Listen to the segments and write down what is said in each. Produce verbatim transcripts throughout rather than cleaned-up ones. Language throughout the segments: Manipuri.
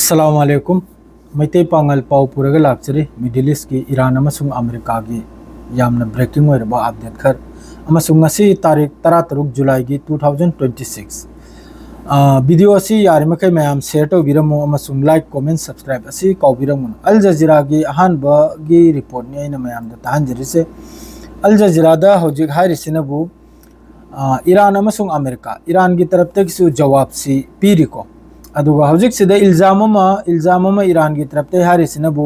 ꯑꯁꯂꯥꯃꯨ ꯑꯂꯥꯏꯀꯨꯝ꯫ ꯃꯩꯇꯩ ꯄꯥꯉꯜ ꯄꯥꯎ ꯄꯨꯔꯒ ꯂꯥꯛꯆꯔꯤ꯫ ꯃꯤꯗꯜ ꯏꯁꯀꯤ ꯏꯔꯥꯟ ꯑꯃꯁꯨꯡ ꯑꯃꯦꯔꯤꯀꯥꯒꯤ ꯌꯥꯝꯅ ꯕ꯭ꯔꯦꯀꯤꯡ ꯑꯣꯏꯔꯕ ꯑꯞꯗꯦꯠ ꯈꯔ, ꯑꯃꯁꯨꯡ ꯉꯁꯤ ꯇꯥꯔꯤꯛ ꯇꯔꯥꯇꯔꯨꯛ ꯖꯨꯂꯥꯏꯒꯤ two thousand twenty six꯫ Video ꯑꯁꯤ ꯌꯥꯔꯤꯃꯈꯩ ꯃꯌꯥꯝ ꯁꯤꯌꯔ ꯇꯧꯕꯤꯔꯝꯃꯨ ꯑꯃꯁꯨꯡ ꯂꯥꯏꯛ, ꯀꯣꯃꯦꯟ, ꯁꯕꯁꯀ꯭ꯔꯥꯏꯕ ꯑꯁꯤ ꯀꯥꯎꯕꯤꯔꯝꯒꯅꯨ꯫ ꯑꯜ ꯖꯖꯤꯔꯥꯒꯤ ꯑꯍꯥꯟꯕꯒꯤ ꯔꯤꯄꯣꯔꯠꯅꯤ ꯑꯩꯅ ꯃꯌꯥꯝꯗ ꯇꯥꯍꯟꯖꯔꯤꯁꯦ꯫ ꯑꯜ ꯖꯖꯤꯔꯥꯗ ꯍꯧꯖꯤꯛ ꯍꯥꯏꯔꯤꯁꯤꯅꯕꯨ, ꯑ, ꯏꯔꯥꯟ ꯑꯃꯁꯨꯡ ꯑꯃꯦꯔꯤꯀꯥ, ꯏꯔꯥꯟꯒꯤ ꯇꯔꯞꯇꯒꯤꯁꯨ ꯖꯋꯥꯕꯁꯤ ꯄꯤꯔꯤꯀꯣ꯫ ꯑꯗꯨꯒ ꯍꯧꯖꯤꯛꯁꯤꯗ ꯏꯜꯖꯥꯝ ꯑꯃ, ꯏꯜꯖꯥꯝ ꯑꯃ ꯏꯔꯥꯟꯒꯤ ꯇꯔꯞꯇꯒꯤ ꯍꯥꯏꯔꯤꯁꯤꯅꯕꯨ,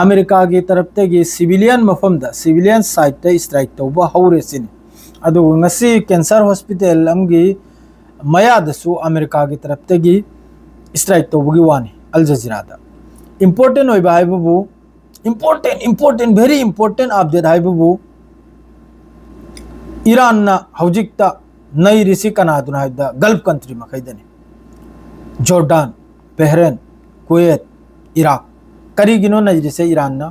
ꯑꯃꯦꯔꯤꯀꯥꯒꯤ ꯇꯔꯞꯇꯒꯤ ꯁꯤꯚꯤꯂꯤꯌꯟ ꯃꯐꯝꯗ, ꯁꯤꯚꯤꯂꯤꯌꯟ ꯁꯥꯏꯠꯇ ꯏꯁꯇ꯭ꯔꯥꯏꯛ ꯇꯧꯕ ꯍꯧꯔꯦ ꯁꯤꯅꯤ꯫ ꯑꯗꯨꯒ ꯉꯁꯤ ꯀꯦꯟꯁꯔ ꯍꯣꯁꯄꯤꯇꯥꯜ ꯑꯃꯒꯤ ꯃꯌꯥꯗꯁꯨ ꯑꯃꯦꯔꯤꯀꯥꯒꯤ ꯇꯔꯞꯇꯒꯤ ꯏꯁꯇ꯭ꯔꯥꯏꯛ ꯇꯧꯕꯒꯤ ꯋꯥꯅꯤ꯫ ꯑꯜ ꯖꯖꯤꯔꯥꯗ ꯏꯝꯄꯣꯔꯇꯦꯟ ꯑꯣꯏꯕ ꯍꯥꯏꯕꯕꯨ, important, important, very important update ꯍꯥꯏꯕꯕꯨ, ꯏꯔꯥꯟꯅ ꯍꯧꯖꯤꯛꯇ ꯅꯩꯔꯤꯁꯤ ꯀꯅꯥꯗꯨꯅꯣ ꯍꯥꯏꯕꯗ, ꯒꯜꯐ ꯀꯟꯇ꯭ꯔꯤ ꯃꯈꯩꯗꯅꯤ꯫ Jordan, Bahrain, Kuwait, Iraq. ꯀꯔꯤꯒꯤꯅꯣ ꯅꯩꯔꯤꯁꯦ ꯏꯔꯥꯟꯅ?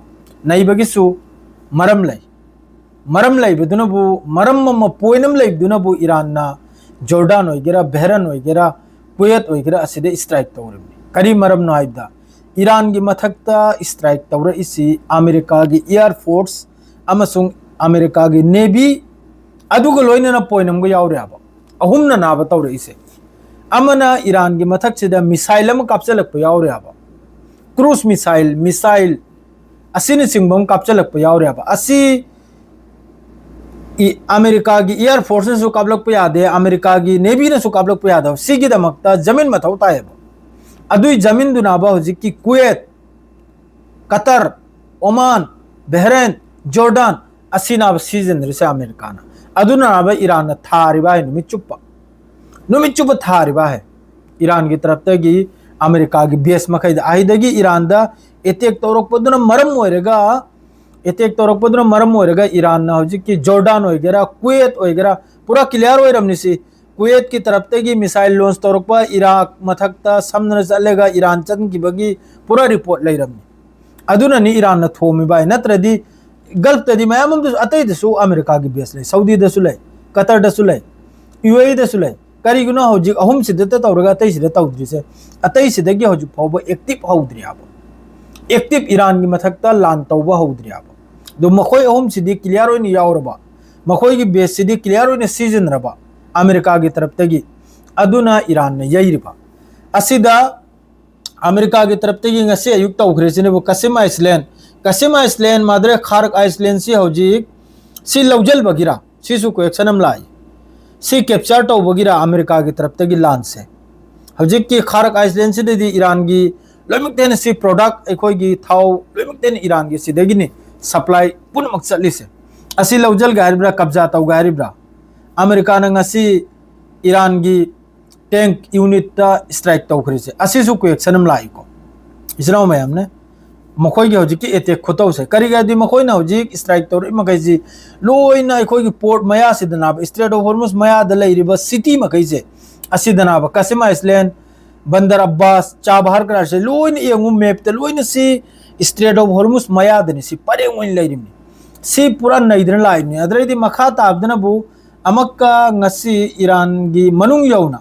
ꯅꯩꯕꯒꯤꯁꯨ ꯃꯔꯝ ꯂꯩ꯫ ꯃꯔꯝ ꯂꯩꯕꯗꯨꯅꯕꯨ, ꯃꯔꯝ ꯑꯃ, ꯄꯣꯏꯟ ꯑꯃ ꯂꯩꯕꯗꯨꯅꯕꯨ ꯏꯔꯥꯟꯅ ꯖꯣꯔꯗꯥꯟ ꯑꯣꯏꯒꯦꯔꯥ, ꯕꯦꯍꯔꯦꯟ ꯑꯣꯏꯒꯦꯔꯥ, ꯀꯨꯋꯦꯠ ꯑꯣꯏꯒꯦꯔꯥ, ꯑꯁꯤꯗ ꯏꯁꯇ꯭ꯔꯥꯏꯛ ꯇꯧꯔꯤꯕꯅꯤ꯫ ꯀꯔꯤ ꯃꯔꯝꯅꯣ ꯍꯥꯏꯕꯗ, ꯏꯔꯥꯟꯒꯤ ꯃꯊꯛꯇ ꯏꯁꯇ꯭ꯔꯥꯏꯛ ꯇꯧꯔꯛꯏꯁꯤ ꯑꯃꯦꯔꯤꯀꯥꯒꯤ ꯏꯌꯥꯔ ꯐꯣꯔꯁ ꯑꯃꯁꯨꯡ ꯑꯃꯦꯔꯤꯀꯥꯒꯤ ꯅꯦꯚꯤ, ꯑꯗꯨꯒ ꯂꯣꯏꯅꯅ ꯄꯣꯏꯟ ꯑꯃꯒ ꯌꯥꯎꯔꯦ ꯍꯥꯏꯕ꯫ ꯑꯍꯨꯝꯅ ꯅꯥꯕ ꯇꯧꯔꯛꯏꯁꯦ꯫ ꯑꯃꯅ ꯏꯔꯥꯟꯒꯤ ꯃꯊꯛꯁꯤꯗ ꯃꯤꯁꯥꯏꯜ ꯑꯃ ꯀꯥꯞꯆꯜꯂꯛꯄ ꯌꯥꯎꯔꯦ ꯍꯥꯏꯕ꯫ ꯀ꯭ꯔꯨꯖ ꯃꯤꯁꯥꯏꯜ, ꯃꯤꯁꯥꯏꯜ ꯑꯁꯤꯅꯆꯤꯡꯕ ꯑꯃ ꯀꯥꯞꯆꯜꯂꯛꯄ ꯌꯥꯎꯔꯦ ꯍꯥꯏꯕ꯫ ꯑꯁꯤ ꯏ-, ꯑꯃꯦꯔꯤꯀꯥꯒꯤ ꯏꯌꯥꯔ ꯐꯣꯔꯁꯅꯁꯨ ꯀꯥꯞꯂꯛꯄ ꯌꯥꯗꯦ, ꯑꯃꯦꯔꯤꯀꯥꯒꯤ ꯅꯦꯚꯤꯅꯁꯨ ꯀꯥꯞꯂꯛꯄ ꯌꯥꯗꯕ꯫ ꯁꯤꯒꯤꯗꯃꯛꯇ ꯖꯃꯤꯟ ꯃꯊꯧ ꯇꯥꯏꯌꯦꯕ꯫ ꯑꯗꯨꯏ ꯖꯃꯤꯟꯗꯨꯅꯕ ꯍꯧꯖꯤꯛꯀꯤ ꯀꯨꯋꯦꯠ, ꯀꯇꯔ, ꯑꯣꯃꯥꯟ, ꯕꯦꯍꯔꯦꯟ, ꯖꯣꯔꯗꯥꯟ, ꯑꯁꯤꯅꯕ ꯁꯤꯖꯤꯟꯅꯔꯤꯁꯦ ꯑꯃꯦꯔꯤꯀꯥꯅ꯫ ꯑꯗꯨꯅꯕ ꯏꯔꯥꯟꯅ ꯊꯥꯔꯤꯕ ꯍꯥꯏ, ꯅꯨꯃꯤꯠ ꯆꯨꯞꯄ, ꯅꯨꯃꯤꯠ ꯆꯨꯞꯄ ꯊꯥꯔꯤꯕ ꯍꯥꯏ꯫ ꯏꯔꯥꯟꯒꯤ ꯇꯔꯞꯇꯒꯤ ꯑꯃꯦꯔꯤꯀꯥꯒꯤ ꯕꯦꯁ ꯃꯈꯩꯗ, ꯑꯍꯩꯗꯒꯤ ꯏꯔꯥꯟꯗ ꯑꯦꯇꯦꯛ ꯇꯧꯔꯛꯄꯗꯨꯅ ꯃꯔꯝ ꯑꯣꯏꯔꯒ, ꯑꯦꯇꯦꯛ ꯇꯧꯔꯛꯄꯗꯨꯅ ꯃꯔꯝ ꯑꯣꯏꯔꯒ ꯏꯔꯥꯟꯅ ꯍꯧꯖꯤꯛꯀꯤ ꯖꯣꯔꯗꯥꯟ ꯑꯣꯏꯒꯦꯔꯥ, ꯀꯨꯋꯦꯠ ꯑꯣꯏꯒꯦꯔꯥ, ꯄꯨꯔꯥ ꯀ꯭ꯂꯤꯌꯥꯔ ꯑꯣꯏꯔꯝꯅꯤ ꯁꯤ꯫ ꯀꯨꯋꯦꯠꯀꯤ ꯇꯔꯞꯇꯒꯤ ꯃꯤꯁꯥꯏꯜ ꯂꯣꯟꯁ ꯇꯧꯔꯛꯄ, ꯏꯔꯥꯛ ꯃꯊꯛꯇ ꯁꯝꯅꯅ ꯆꯠꯂꯒ ꯏꯔꯥꯟ ꯆꯪꯈꯤꯕꯒꯤ ꯄꯨꯔꯥ ꯔꯤꯄꯣꯔꯠ ꯂꯩꯔꯝꯅꯤ꯫ ꯑꯗꯨꯅꯅꯤ ꯏꯔꯥꯟꯅ ꯊꯣꯝꯃꯤꯕ ꯍꯥꯏ, ꯅꯠꯇ꯭ꯔꯗꯤ ꯒꯜꯐꯇꯗꯤ ꯃꯌꯥꯝ ꯑꯃꯗꯁꯨ, ꯑꯇꯩꯗꯁꯨ ꯑꯃꯦꯔꯤꯀꯥꯒꯤ ꯕꯦꯁ ꯂꯩ, ꯁꯧꯗꯤꯗꯁꯨ ꯂꯩ, ꯀꯇꯔꯗꯁꯨ ꯂꯩ, ꯌꯨ ꯑꯦ ꯏꯗꯁꯨ ꯂꯩ꯫ ꯀꯔꯤꯒꯤꯅꯣ ꯍꯧꯖꯤꯛ ꯑꯍꯨꯝꯁꯤꯗꯇ ꯇꯧꯔꯒ ꯑꯇꯩꯁꯤꯗ ꯇꯧꯗ꯭ꯔꯤꯁꯦ? ꯑꯇꯩꯁꯤꯗꯒꯤ ꯍꯧꯖꯤꯛ ꯐꯥꯎꯕ ꯑꯦꯛꯇꯤꯚ ꯍꯧꯗ꯭ꯔꯤ ꯍꯥꯏꯕ꯫ ꯑꯦꯛꯇꯤꯚ ꯏꯔꯥꯟꯒꯤ ꯃꯊꯛꯇ ꯂꯥꯟ ꯇꯧꯕ ꯍꯧꯗ꯭ꯔꯤ ꯍꯥꯏꯕ꯫ ꯑꯗꯣ ꯃꯈꯣꯏ ꯑꯍꯨꯝꯁꯤꯗꯤ ꯀ꯭ꯂꯤꯌꯥꯔ ꯑꯣꯏꯅ ꯌꯥꯎꯔꯕ, ꯃꯈꯣꯏꯒꯤ ꯕꯦꯁꯁꯤꯗꯤ ꯀ꯭ꯂꯤꯌꯥꯔ ꯑꯣꯏꯅ ꯁꯤꯖꯤꯟꯅꯔꯕ ꯑꯃꯦꯔꯤꯀꯥꯒꯤ ꯇꯔꯞꯇꯒꯤ꯫ ꯑꯗꯨꯅ ꯏꯔꯥꯟꯅ ꯌꯩꯔꯤꯕ꯫ ꯑꯁꯤꯗ ꯑꯃꯦꯔꯤꯀꯥꯒꯤ ꯇꯔꯞꯇꯒꯤ ꯉꯁꯤ ꯑꯌꯨꯛ ꯇꯧꯈ꯭ꯔꯤꯁꯤꯅꯕꯨ ꯀꯁꯤꯝ ꯑꯥꯏꯁꯂꯦꯟ, ꯀꯁꯤꯝ ꯑꯥꯏꯁꯂꯦꯟ ꯃꯥꯗ꯭ꯔꯦ ꯈꯥꯔꯛ ꯑꯥꯏꯁꯂꯦꯟꯁꯤ ꯍꯧꯖꯤꯛ ꯁꯤ ꯂꯧꯁꯤꯟꯕꯒꯤꯔ? ꯁꯤꯁꯨ ꯀ꯭ꯋꯦꯛꯁꯟ ꯑꯃ ꯂꯥꯛꯏ꯫ ꯁꯤ ꯀꯦꯞꯆꯔ ꯇꯧꯕꯒꯤꯔ ꯑꯃꯦꯔꯤꯀꯥꯒꯤ ꯇꯔꯞꯇꯒꯤ ꯂꯥꯟꯁꯦ? ꯍꯧꯖꯤꯛꯀꯤ ꯈꯥꯔꯛ ꯑꯥꯏꯁꯂꯦꯟꯁꯤꯗꯗꯤ ꯏꯔꯥꯟꯒꯤ ꯂꯣꯏꯅꯃꯛꯇ ꯍꯦꯟꯅ ꯁꯤ ꯄ꯭ꯔꯣꯗꯛ, ꯑꯩꯈꯣꯏꯒꯤ ꯊꯥꯎ ꯂꯣꯏꯅꯃꯛꯇ ꯍꯦꯟꯅ ꯏꯔꯥꯟꯒꯤ ꯁꯤꯗꯒꯤꯅꯤ ꯁꯄ꯭ꯂꯥꯏ ꯄꯨꯝꯅꯃꯛ ꯆꯠꯂꯤꯁꯦ꯫ ꯑꯁꯤ ꯂꯧꯁꯤꯟꯒꯦ ꯍꯥꯏꯔꯤꯕ꯭ꯔꯥ, ꯀꯕꯖꯥ ꯇꯧꯒꯦ ꯍꯥꯏꯔꯤꯕ꯭ꯔꯥ? ꯑꯃꯦꯔꯤꯀꯥꯅ ꯉꯁꯤ ꯏꯔꯥꯟꯒꯤ ꯇꯦꯡꯛ ꯌꯨꯅꯤꯠꯇ ꯁ꯭ꯇ꯭ꯔꯥꯏꯛ ꯇꯧꯈ꯭ꯔꯤꯁꯦ, ꯑꯁꯤꯁꯨ ꯀ꯭ꯋꯦꯛꯁꯟ ꯑꯃ ꯂꯥꯛꯏꯀꯣ, ꯏꯆꯤꯟ ꯏꯅꯥꯎ ꯃꯌꯥꯝꯅ꯫ ꯃꯈꯣꯏꯒꯤ ꯍꯧꯖꯤꯛꯀꯤ ꯑꯦꯇꯦꯛ ꯈꯨꯇꯧꯁꯦ ꯀꯔꯤꯒꯤ ꯍꯥꯏꯗꯤ ꯃꯈꯣꯏꯅ ꯍꯧꯖꯤꯛ ꯁ꯭ꯇ꯭ꯔꯥꯏꯛ ꯇꯧꯔꯛꯏ ꯃꯈꯩꯁꯤ ꯂꯣꯏꯅ ꯑꯩꯈꯣꯏꯒꯤ ꯄꯣꯔꯠ ꯃꯌꯥꯁꯤꯗꯅꯕ, ꯏꯁꯇ꯭ꯔꯦꯠ ꯑꯣꯐ ꯍꯣꯔꯃꯨꯁ ꯃꯌꯥꯗ ꯂꯩꯔꯤꯕ ꯁꯤꯇꯤ ꯃꯈꯩꯁꯦ ꯑꯁꯤꯗꯅꯕ, ꯀꯁꯤꯝ ꯑꯥꯏꯁꯂꯦꯟ, ꯕꯟꯗꯔ ꯑꯕꯥꯁ, ꯆꯥꯕꯍꯥꯔ ꯀꯔꯥꯔꯁꯦ ꯂꯣꯏꯅ ꯌꯦꯡꯉꯨ, ꯃꯦꯞꯇ ꯂꯣꯏꯅ ꯁꯤ ꯏꯁꯇ꯭ꯔꯦꯠ ꯑꯣꯐ ꯍꯣꯔꯃꯨꯁ ꯃꯌꯥꯗꯅꯤ ꯁꯤ ꯄꯔꯦꯡ ꯑꯣꯏꯅ ꯂꯩꯔꯤꯕꯅꯤ꯫ ꯁꯤ ꯄꯨꯔꯥ ꯅꯩꯗꯅ ꯂꯥꯛꯏꯕꯅꯤ꯫ ꯑꯗꯨꯗꯩꯗꯤ ꯃꯈꯥ ꯇꯥꯕꯗꯅꯕꯨ ꯑꯃꯨꯛꯀ ꯉꯁꯤ ꯏꯔꯥꯟꯒꯤ ꯃꯅꯨꯡ ꯌꯧꯅ,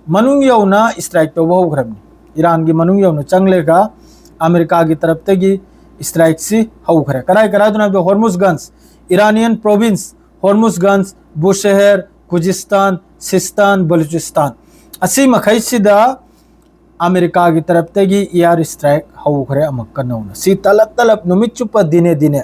ꯃꯅꯨꯡ ꯌꯧꯅ ꯁ꯭ꯇ꯭ꯔꯥꯏꯛ ꯇꯧꯕ ꯍꯧꯈ꯭ꯔꯕꯅꯤ꯫ ꯏꯔꯥꯟꯒꯤ ꯃꯅꯨꯡ ꯌꯧꯅ ꯆꯪꯂꯒ ꯑꯃꯦꯔꯤꯀꯥꯒꯤ ꯇꯔꯞꯇꯒꯤ ꯁ꯭ꯇ꯭ꯔꯥꯏꯛꯁꯤ ꯍꯧꯈ꯭ꯔꯦ꯫ ꯀꯗꯥꯏ ꯀꯗꯥꯏꯗꯅꯣ ꯍꯥꯏꯕꯗ ꯍꯣꯔꯃꯨꯁꯒꯟꯁ, ꯏꯔꯥꯅꯤꯌꯟ ꯄ꯭ꯔꯣꯚꯤꯟꯁ, ꯍꯣꯔꯃꯨꯁꯒꯟꯁ, ꯕꯨꯁꯦꯍꯦꯔ, ꯈꯨꯖꯤꯁꯇꯥꯟ, ꯁꯤꯁꯇꯥꯟ, ꯕꯂꯨꯆꯤꯁꯇꯥꯟ, ꯑꯁꯤ ꯃꯈꯩꯁꯤꯗ ꯑꯃꯦꯔꯤꯀꯥꯒꯤ ꯇꯔꯞꯇꯒꯤ ꯏꯌꯥꯔ ꯁ꯭ꯇ꯭ꯔꯥꯏꯛ ꯍꯧꯈ꯭ꯔꯦ ꯑꯃꯨꯛꯀ ꯅꯧꯅ꯫ ꯁꯤ ꯇꯂꯞ ꯇꯂꯞ ꯅꯨꯃꯤꯠ ꯆꯨꯞꯄ ꯗꯤꯅꯦ ꯗꯤꯅꯦ꯫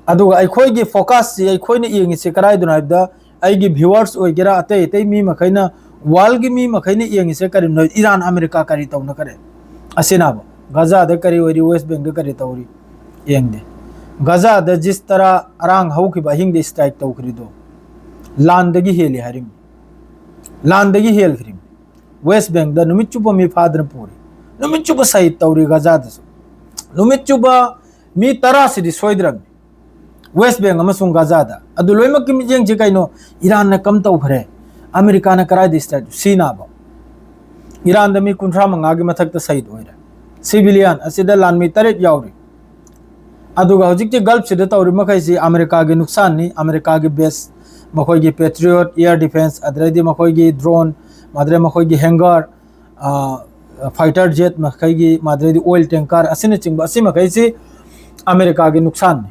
ꯑꯗꯨꯒ ꯑꯩꯈꯣꯏꯒꯤ ꯐꯣꯀꯁꯁꯤ ꯑꯩꯈꯣꯏꯅ ꯌꯦꯡꯉꯤꯁꯦ ꯀꯗꯥꯏꯗꯅꯣ ꯍꯥꯏꯕꯗ ꯑꯩꯒꯤ ꯚ꯭ꯌꯨꯋꯔꯁ ꯑꯣꯏꯒꯦꯔꯥ ꯑꯇꯩ ꯑꯇꯩ ꯃꯤ ꯃꯈꯩꯅ, ꯋꯥꯔꯜꯒꯤ ꯃꯤ ꯃꯈꯩꯅ ꯌꯦꯡꯉꯤꯁꯦ ꯀꯔꯤꯅꯣ? ꯏꯔꯥꯟ ꯑꯃꯦꯔꯤꯀꯥ ꯀꯔꯤ ꯇꯧꯅꯈꯔꯦ? ꯑꯁꯤꯅꯕ ꯒꯖꯥꯗ ꯀꯔꯤ ꯑꯣꯏꯔꯤ, ꯋꯦꯁ ꯕꯦꯡꯗ ꯀꯔꯤ ꯇꯧꯔꯤ? ꯌꯦꯡꯗꯦ꯫ ꯒꯖꯥꯗ ꯖꯤꯁ ꯇꯔꯥ ꯑꯔꯥꯡ ꯍꯧꯈꯤꯕ ꯑꯍꯤꯡꯗ ꯁ꯭ꯇ꯭ꯔꯥꯏꯛ ꯇꯧꯈ꯭ꯔꯤꯗꯣ ꯂꯥꯟꯗꯒꯤ ꯍꯦꯜꯂꯤ ꯍꯥꯏꯔꯤꯕꯅꯤ꯫ ꯂꯥꯟꯗꯒꯤ ꯍꯦꯜꯈ꯭ꯔꯤꯕꯅꯤ꯫ ꯋꯦꯁ ꯕꯦꯡꯗ ꯅꯨꯃꯤꯠ ꯆꯨꯞꯄ ꯃꯤ ꯐꯥꯗꯅ ꯄꯨꯔꯤ꯫ ꯅꯨꯃꯤꯠ ꯆꯨꯞꯄ ꯁꯍꯤꯗ ꯇꯧꯔꯤ ꯒꯖꯥꯗꯁꯨ꯫ ꯅꯨꯃꯤꯠ ꯆꯨꯞꯄ ꯃꯤ ꯇꯔꯥꯁꯤꯗꯤ ꯁꯣꯏꯗ꯭ꯔꯕꯅꯤ꯫ ꯋꯦꯁ ꯕꯦꯡ ꯑꯃꯁꯨꯡ ꯒꯖꯥꯗ꯫ ꯑꯗꯨ ꯂꯣꯏꯅꯃꯛꯀꯤ ꯃꯤꯠꯌꯦꯡꯁꯦ ꯀꯩꯅꯣ? ꯏꯔꯥꯟꯅ ꯀꯝ ꯇꯧꯈ꯭ꯔꯦ? ꯑꯃꯦꯔꯤꯀꯥꯅ ꯀꯗꯥꯏꯗ ꯁ꯭ꯇ꯭ꯔꯥꯏꯛ? ꯁꯤꯅꯥꯕ꯫ ꯏꯔꯥꯟꯗ ꯃꯤ ꯀꯨꯟꯊ꯭ꯔꯥ ꯃꯉꯥꯒꯤ ꯃꯊꯛꯇ ꯁꯍꯤꯗ ꯑꯣꯏꯔꯦ꯫ ꯁꯤꯚꯤꯂꯤꯌꯟ ꯑꯁꯤꯗ ꯂꯥꯟꯃꯤ ꯇꯔꯦꯠ ꯌꯥꯎꯔꯤ꯫ ꯑꯗꯨꯒ ꯍꯧꯖꯤꯛꯀꯤ ꯒꯜꯐꯁꯤꯗ ꯇꯧꯔꯤ ꯃꯈꯩꯁꯤ ꯑꯃꯦꯔꯤꯀꯥꯒꯤ ꯅꯨꯛꯁꯥꯟꯅꯤ, ꯑꯃꯦꯔꯤꯀꯥꯒꯤ ꯕꯦꯁ ꯃꯈꯣꯏꯒꯤ Patriot air defence, ꯑꯗꯨꯗꯩꯗꯤ ꯃꯈꯣꯏꯒꯤ drone, ꯑꯗꯨꯗꯩ ꯃꯈꯣꯏꯒꯤ hangar, fighter jet ꯃꯈꯩꯒꯤ, ꯑꯗꯨꯗꯩꯗꯤ oil tanker ꯑꯁꯤꯅꯆꯤꯡꯕ, ꯑꯁꯤ ꯃꯈꯩꯁꯤ ꯑꯃꯦꯔꯤꯀꯥꯒꯤ ꯅꯨꯡꯁꯥꯟꯅꯤ꯫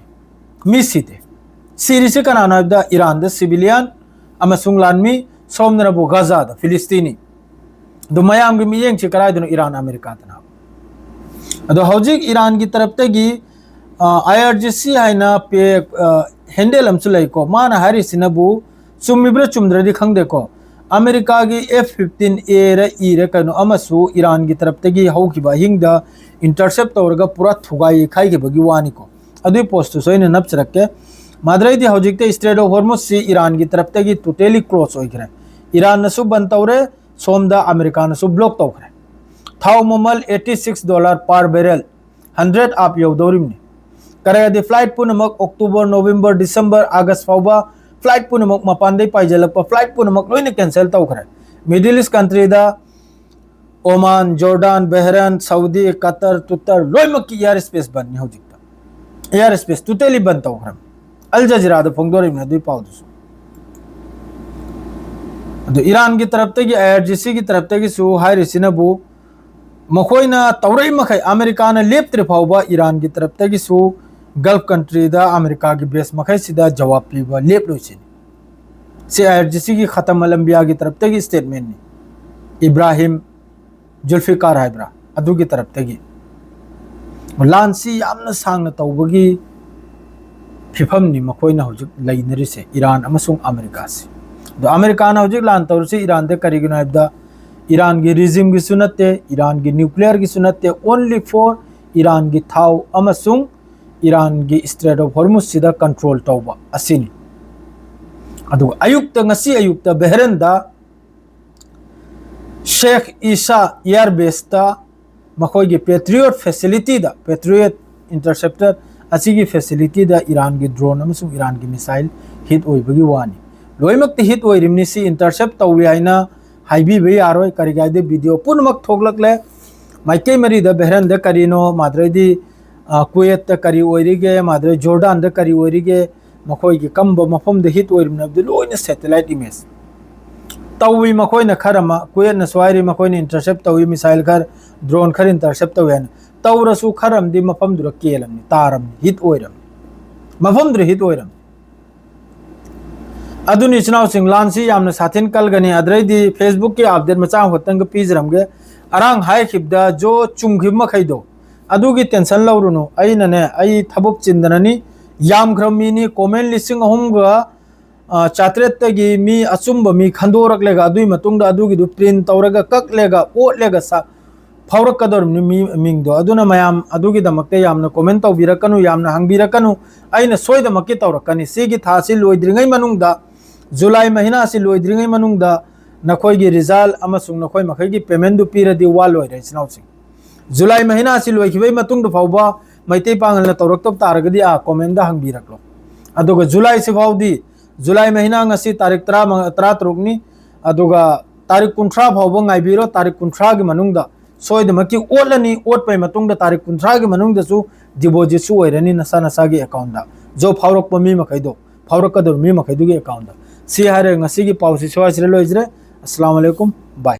ꯃꯤ ꯁꯤꯗꯦ꯫ ꯁꯤꯔꯤꯁꯤ ꯀꯅꯥꯅꯣ ꯍꯥꯏꯕꯗ, ꯏꯔꯥꯟꯗ civilian ꯑꯃꯁꯨꯡ ꯂꯥꯟꯃꯤ, ꯁꯣꯝꯗꯅꯕꯨ ꯒꯥꯖꯥꯗ ꯐꯤꯂꯤꯁꯇꯤꯅꯤ꯫ ꯑꯗꯨ ꯃꯌꯥꯝꯒꯤ ꯃꯤꯠꯌꯦꯡꯁꯤ ꯀꯗꯥꯏꯗꯅꯣ? ꯏꯔꯥꯟ ꯑꯃꯦꯔꯤꯀꯥꯗꯅ꯫ ꯑꯗꯣ ꯍꯧꯖꯤꯛ ꯏꯔꯥꯟꯒꯤ ꯇꯔꯞꯇꯒꯤ, ꯑ, IRGC ꯍꯥꯏꯅ ꯄꯦ-, ꯑ, handle ꯑꯃꯁꯨ ꯂꯩꯀꯣ꯫ ꯃꯥꯅ ꯍꯥꯏꯔꯤꯁꯤꯅꯕꯨ ꯆꯨꯝꯃꯤꯕ꯭ꯔꯥ ꯆꯨꯝꯗ꯭ꯔꯗꯤ ꯈꯪꯗꯦꯀꯣ, ꯑꯃꯦꯔꯤꯀꯥꯒꯤ F fifteen A ꯔ ꯏꯔ ꯀꯩꯅꯣ ꯑꯃꯁꯨ ꯏꯔꯥꯟꯒꯤ ꯇꯔꯞꯇꯒꯤ ꯍꯧꯈꯤꯕ ꯑꯍꯤꯡꯗ intercept ꯇꯧꯔꯒ ꯄꯨꯔꯥ ꯊꯨꯒꯥꯏꯈꯥꯏꯈꯤꯕꯒꯤ ꯋꯥꯅꯤꯀꯣ꯫ ꯑꯗꯨꯒꯤ post ꯇꯨꯁꯨ ꯑꯩꯅ ꯅꯞꯆꯔꯛꯀꯦ꯫ ꯃꯥꯗ꯭ꯔꯩꯗꯤ ꯍꯧꯖꯤꯛꯇꯤ Strait of Hormuz ꯁꯤ ꯏꯔꯥꯟꯒꯤ ꯇꯔꯞꯇꯒꯤ totally close ꯑꯣꯏꯈ꯭ꯔꯦ꯫ ꯏꯔꯥꯟꯅꯁꯨ ꯕꯟ ꯇꯧꯔꯦ, ꯁꯣꯝꯗ ꯑꯃꯦꯔꯤꯀꯥꯅꯁꯨ block ꯇꯧꯈ꯭ꯔꯦ꯫ ꯊꯥꯎ ꯃꯃꯜ eighty six dollar per barrel, hundred up ꯌꯧꯗꯧꯔꯤꯕꯅꯤ꯫ ꯀꯔꯤꯒꯤ flight ꯄꯨꯝꯅꯃꯛ October, November, December, August ꯐꯥꯎꯕ flight ꯄꯨꯝꯅꯃꯛ, ꯃꯄꯥꯟꯗꯩ ꯄꯥꯏꯖꯜꯂꯛꯄ flight ꯄꯨꯝꯅꯃꯛ ꯂꯣꯏꯅ cancel ꯇꯧꯈ꯭ꯔꯦ꯫ Middle East country ꯗ Oman, Jordan, Bahrain, Saudi, Qatar, ꯇꯨꯇꯔ ꯂꯣꯏꯅꯃꯛꯀꯤ air space ꯕꯟꯅꯤ ꯍꯧꯖꯤꯛꯇ꯫ Air space totally ꯕꯟ ꯇꯧꯈ꯭ꯔꯕꯅꯤ꯫ Al Jazeera ꯗ ꯐꯣꯡꯗꯣꯔꯛꯏꯕꯅꯤ ꯑꯗꯨꯒꯤ ꯄꯥꯎꯗꯨꯁꯨ꯫ ꯑꯗꯨ ꯏꯔꯥꯟꯒꯤ ꯇꯔꯞꯇꯒꯤ, IRGC ꯒꯤ ꯇꯔꯞꯇꯒꯤꯁꯨ ꯍꯥꯏꯔꯤꯁꯤꯅꯕꯨ, ꯃꯈꯣꯏꯅ ꯇꯧꯔꯛꯏ ꯃꯈꯩ, ꯑꯃꯦꯔꯤꯀꯥꯅ ꯂꯦꯞꯇ꯭ꯔꯤ ꯐꯥꯎꯕ ꯏꯔꯥꯟꯒꯤ ꯇꯔꯞꯇꯒꯤꯁꯨ Gulf country ꯗ ꯑꯃꯦꯔꯤꯀꯥꯒꯤ base ꯃꯈꯩꯁꯤꯗ ꯖꯋꯥꯕ ꯄꯤꯕ ꯂꯦꯞꯂꯣꯏꯁꯤꯅꯤ꯫ ꯁꯤ IRGC ꯒꯤ ꯈꯇꯝ ꯑꯜ ꯑꯝꯕꯤꯌꯥꯒꯤ ꯇꯔꯞꯇꯒꯤ statement ꯅꯤ꯫ ꯏꯕ꯭ꯔꯥꯍꯤꯝ ꯖꯨꯜꯐꯤꯀꯥꯔ ꯍꯥꯏꯕ꯭ꯔꯥ, ꯑꯗꯨꯒꯤ ꯇꯔꯞꯇꯒꯤ꯫ ꯂꯥꯟꯁꯤ ꯌꯥꯝꯅ ꯁꯥꯡꯅ ꯇꯧꯕꯒꯤ ꯐꯤꯐꯝꯅꯤ ꯃꯈꯣꯏꯅ ꯍꯧꯖꯤꯛ ꯂꯩꯅꯔꯤꯁꯦ, ꯏꯔꯥꯟ ꯑꯃꯁꯨꯡ ꯑꯃꯦꯔꯤꯀꯥꯁꯤ꯫ ꯑꯗꯣ ꯑꯃꯦꯔꯤꯀꯥꯅ ꯍꯧꯖꯤꯛ ꯂꯥꯟ ꯇꯧꯔꯤꯁꯤ ꯏꯔꯥꯟꯗ ꯀꯔꯤꯒꯤꯅꯣ ꯍꯥꯏꯕꯗ, ꯏꯔꯥꯟꯒꯤ regime ꯒꯤꯁꯨ ꯅꯠꯇꯦ, ꯏꯔꯥꯟꯒꯤ nuclear ꯒꯤꯁꯨ ꯅꯠꯇꯦ, only for ꯏꯔꯥꯟꯒꯤ ꯊꯥꯎ ꯑꯃꯁꯨꯡ ꯏꯔꯥꯟꯒꯤ Strait of Hormuz ꯁꯤꯗ control ꯇꯧꯕ ꯑꯁꯤꯅꯤ꯫ ꯑꯗꯨꯒ ꯑꯌꯨꯛꯇ, ꯉꯁꯤ ꯑꯌꯨꯛꯇ ꯕꯦꯍꯔꯟꯗ Sheikh Isa air base ꯇ ꯃꯈꯣꯏꯒꯤ Patriot facility ꯗ, Patriot interceptor ꯑꯁꯤꯒꯤ facility ꯗ ꯏꯔꯥꯟꯒꯤ drone ꯑꯃꯁꯨꯡ ꯏꯔꯥꯟꯒꯤ missile hit ꯑꯣꯏꯕꯒꯤ ꯋꯥꯅꯤ꯫ ꯂꯣꯏꯅꯃꯛꯇꯤ hit ꯑꯣꯏꯔꯤꯕꯅꯤ, ꯁꯤ intercept ꯇꯧꯏ ꯍꯥꯏꯅ ꯍꯥꯏꯕꯤꯕ ꯌꯥꯔꯣꯏ꯫ ꯀꯔꯤꯒꯤ ꯍꯥꯏꯗꯤ video ꯄꯨꯝꯅꯃꯛ ꯊꯣꯛꯂꯛꯂꯦ꯫ ꯃꯥꯏꯀꯩ ꯃꯔꯤꯗ ꯕꯦꯍꯔꯟꯗ ꯀꯔꯤꯅꯣ, ꯃꯥꯗ꯭ꯔꯩꯗꯤ, ꯑ, ꯀꯨꯋꯦꯠꯇ ꯀꯔꯤ ꯑꯣꯏꯔꯤꯒꯦ, ꯃꯥꯗ꯭ꯔꯩ ꯖꯣꯔꯗꯥꯟꯗ ꯀꯔꯤ ꯑꯣꯏꯔꯤꯒꯦ, ꯃꯈꯣꯏꯒꯤ ꯀꯝꯕ ꯃꯐꯝꯗ ꯍꯤꯠ ꯑꯣꯏꯔꯤꯕꯅꯣ ꯍꯥꯏꯕꯗꯨ ꯂꯣꯏꯅ ꯁꯦꯇꯦꯂꯥꯏꯠ ꯏꯃꯦꯖ ꯇꯧꯏ꯫ ꯃꯈꯣꯏꯅ ꯈꯔ ꯑꯃ, ꯀꯨꯋꯦꯠꯅꯁꯨ ꯍꯥꯏꯔꯤ, ꯃꯈꯣꯏꯅ ꯏꯟꯇꯔꯁꯦꯞ ꯇꯧꯏ, ꯃꯤꯁꯥꯏꯜ ꯈꯔ, ꯗ꯭ꯔꯣꯟ ꯈꯔ ꯏꯟꯇꯔꯁꯦꯞ ꯇꯧꯏ ꯍꯥꯏꯅ꯫ ꯇꯧꯔꯁꯨ ꯈꯔ ꯑꯃꯗꯤ ꯃꯐꯝꯗꯨꯗ ꯀꯦꯜꯂꯝꯅꯤ, ꯇꯥꯔꯝꯅꯤ, ꯍꯤꯠ ꯑꯣꯏꯔꯝꯅꯤ, ꯃꯐꯝꯗꯨꯗ ꯍꯤꯠ ꯑꯣꯏꯔꯝꯅꯤ꯫ ꯑꯗꯨꯅꯤ ꯏꯆꯤꯟ ꯏꯅꯥꯎꯁꯤꯡ, ꯂꯥꯟꯁꯤ ꯌꯥꯝꯅ ꯁꯥꯊꯤꯅ ꯀꯜꯒꯅꯤ꯫ ꯑꯗꯨꯗꯩꯗꯤ ꯐꯦꯁꯕꯨꯛꯀꯤ ꯑꯞꯗꯦꯠ ꯃꯆꯥ ꯑꯃꯈꯛꯇꯪꯒ ꯄꯤꯖꯔꯝꯒꯦ꯫ ꯑꯔꯥꯡ ꯍꯥꯏꯈꯤꯕꯗ ꯖꯣ ꯆꯨꯝꯈꯤꯕ ꯃꯈꯩꯗꯣ, ꯑꯗꯨꯒꯤ ꯇꯦꯟꯁꯟ ꯂꯧꯔꯨꯅꯨ꯫ ꯑꯩꯅꯅꯦ, ꯑꯩ ꯊꯕꯛ ꯆꯤꯟꯗꯅꯅꯤ, ꯌꯥꯝꯈ꯭ꯔꯕ ꯃꯤꯅꯤ, ꯀꯣꯃꯦꯟ ꯂꯤꯁꯤꯡ ꯑꯍꯨꯝꯒ, ꯑ, ꯆꯥꯇ꯭ꯔꯦꯠꯇꯒꯤ ꯃꯤ ꯑꯆꯨꯝꯕ ꯃꯤ ꯈꯟꯗꯣꯔꯛꯂꯒ, ꯑꯗꯨꯒꯤ ꯃꯇꯨꯡꯗ ꯑꯗꯨꯒꯤꯗꯨ ꯄ꯭ꯔꯤꯟ ꯇꯧꯔꯒ, ꯀꯛꯂꯒ, ꯑꯣꯠꯂꯒ ꯁꯥ-, ꯐꯥꯎꯔꯛꯀꯗꯧꯔꯤꯕꯅꯤ ꯃꯤ, ꯃꯤꯡꯗꯣ꯫ ꯑꯗꯨꯅ ꯃꯌꯥꯝ ꯑꯗꯨꯒꯤꯗꯃꯛꯇ ꯌꯥꯝꯅ ꯀꯣꯃꯦꯟ ꯇꯧꯕꯤꯔꯛꯀꯅꯨ, ꯌꯥꯝꯅ ꯍꯪꯕꯤꯔꯛꯀꯅꯨ꯫ ꯑꯩꯅ ꯁꯣꯏꯗꯃꯛꯀꯤ ꯇꯧꯔꯛꯀꯅꯤ꯫ ꯁꯤꯒꯤ ꯊꯥꯁꯤ ꯂꯣꯏꯗ꯭ꯔꯤꯉꯩ ꯃꯅꯨꯡꯗ, ꯖꯨꯂꯥꯏ ꯃꯍꯤꯅꯥꯁꯤ ꯂꯣꯏꯗ꯭ꯔꯤꯉꯩ ꯃꯅꯨꯡꯗ ꯅꯈꯣꯏꯒꯤ ꯔꯤꯖꯜ ꯑꯃꯁꯨꯡ ꯅꯈꯣꯏ ꯃꯈꯩꯒꯤ ꯄꯦꯃꯦꯟꯗꯨ ꯄꯤꯔꯗꯤ ꯋꯥ ꯂꯣꯏꯔꯦ, ꯏꯆꯤꯟ ꯏꯅꯥꯎꯁꯤꯡ꯫ ꯖꯨꯂꯥꯏ ꯃꯍꯤꯅꯥꯁꯤ ꯂꯣꯏꯈꯤꯕꯩ ꯃꯇꯨꯡꯗ ꯐꯥꯎꯕ ꯃꯩꯇꯩ ꯄꯥꯉꯜꯅ ꯇꯧꯔꯛꯇꯕ ꯇꯥꯔꯒꯗꯤ, ꯑꯥ, ꯀꯣꯃꯦꯟꯗ ꯍꯪꯕꯤꯔꯛꯂꯣ꯫ ꯑꯗꯨꯒ ꯖꯨꯂꯥꯏꯁꯤ ꯐꯥꯎꯗꯤ, ꯖꯨꯂꯥꯏ ꯃꯍꯤꯅꯥ ꯉꯁꯤ ꯇꯥꯔꯤꯛ ꯇꯔꯥꯃꯉꯥ, ꯇꯔꯥꯇꯔꯨꯛꯅꯤ, ꯑꯗꯨꯒ ꯇꯥꯔꯤꯛ ꯀꯨꯟꯊ꯭ꯔꯥ ꯐꯥꯎꯕ ꯉꯥꯏꯕꯤꯔꯣ꯫ ꯇꯥꯔꯤꯛ ꯀꯨꯟꯊ꯭ꯔꯥꯒꯤ ꯃꯅꯨꯡꯗ ꯁꯣꯏꯗꯃꯛꯀꯤ ꯑꯣꯠꯂꯅꯤ꯫ ꯑꯣꯠꯄꯩ ꯃꯇꯨꯡꯗ ꯇꯥꯔꯤꯛ ꯀꯨꯟꯊ꯭ꯔꯥꯒꯤ ꯃꯅꯨꯡꯗꯁꯨ ꯗꯤꯄꯣꯖꯤꯠꯁꯨ ꯑꯣꯏꯔꯅꯤ ꯅꯁꯥ ꯅꯁꯥꯒꯤ ꯑꯦꯀꯥꯎꯟꯗ, ꯖꯣꯕ ꯐꯥꯎꯔꯛꯄ ꯃꯤ ꯃꯈꯩꯗꯣ, ꯐꯥꯎꯔꯛꯀꯗꯧꯔꯤꯕ ꯃꯤ ꯃꯈꯩꯗꯨꯒꯤ ꯑꯦꯀꯥꯎꯟꯗ꯫ ꯁꯤ ꯍꯥꯏꯔꯒ ꯉꯁꯤꯒꯤ ꯄꯥꯎꯁꯤ ꯁ꯭ꯋꯥꯏꯁꯤꯗ ꯂꯣꯏꯖꯔꯦ꯫ ꯑꯁꯂꯥꯃꯨ ꯑꯂꯩꯀꯨꯝ, ꯕꯥꯏ꯫